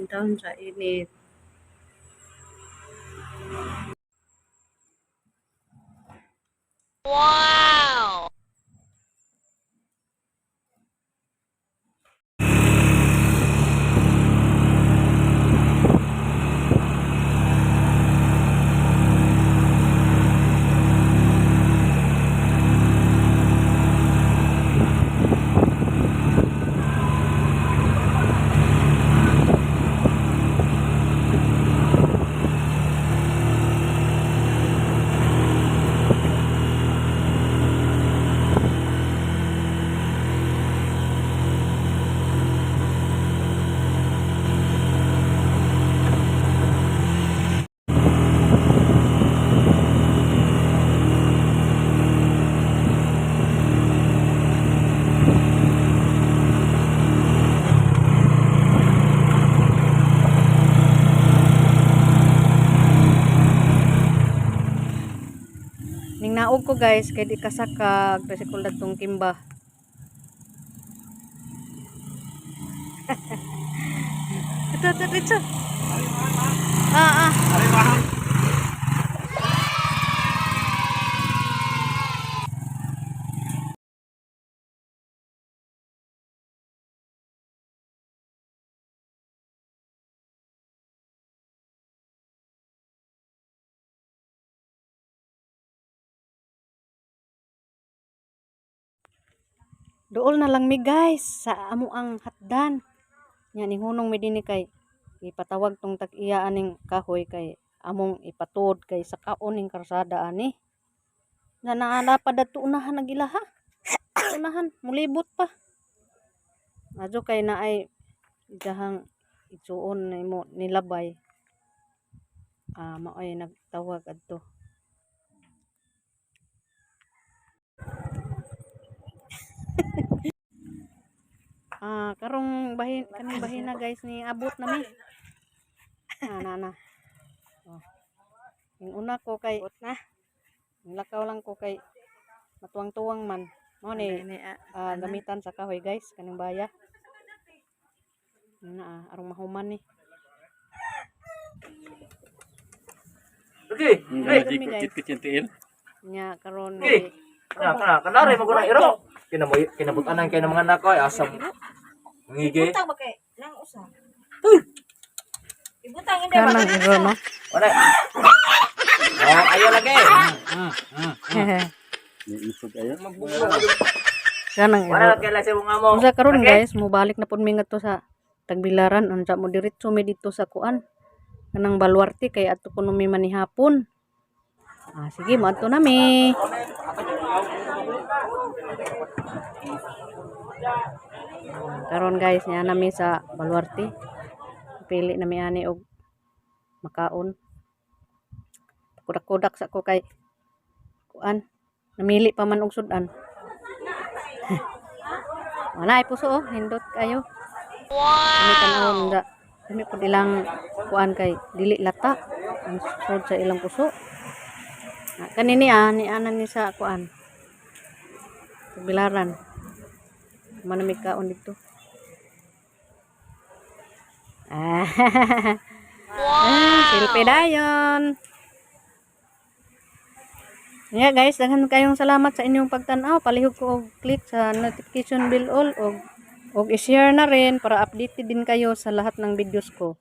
Intawon sa init. Ning naog ko, guys, kay di kasakag tricycle tong kimba. Ito, ito, ito. Ah, ah. Dool na lang mi, guys, sa amo ang hatdan. Nya ni hunong mi dinhi kay ipatawag tong tag-iya aning kahoy kay among ipatuod kay sa kaon ning karsada ani. Na naala pa dadto unahan ang ilaha. Unahan mulibot pa. Adyo kay naay iyahang igsuon nimo nilabay. Ah, maoy nagtawag adto. Ah, karong bahin kaning bahina, guys, ni abot na mi. Ah, na na. Oh. Yung una ko kay Abot na. lakaw lang ko kay matuwang-tuwang man. Mao ni Ni ah, ah, gamitan sa kahoy, guys, kaning baya. Na ah, arong mahuman ni. Okay. Hey, Hey. guys. Kit kit tiil. Nya karon Okay. Kana kana kanari mo na iro. Kinamo kinabutanan kay ng mga anak ko ay asam. Ngige. Ibutang ba kay nang usa? Ibutang hindi ba? Kanang iro no. Wala. Oh, ayo lagi. Ni isog ayo. Kanang iro. Wala kay lang sa mga mo. Unsa karon, guys, mobalik na pud mi ngadto sa Tagbilaran, unsa mo diretso mi dito sa kuan. Kanang Baluarte kay adto kuno mi manihapon. Ah, sige, moadto na mi. Karon, guys, niya nami sa Baluarte. Pili na mi ani og makaon. Kudak-kudak sa ko kay kuan. Namili pa man og sudan. Wala ay puso oh, hindot kayo. Wow. Kami tanawon da. Kami pud ilang kuan kay dili lata ang sud sa ilang puso. Ah, kanini ah, ni anan ni sa kuan. Bilaran. Manamig kaon dito. Ah, ah, silpi dayon. Yeah guys, daghan kayong salamat sa inyong pagtan-aw. Palihog ko og click sa notification bell all og i-share na rin para updated din kayo sa lahat ng videos ko.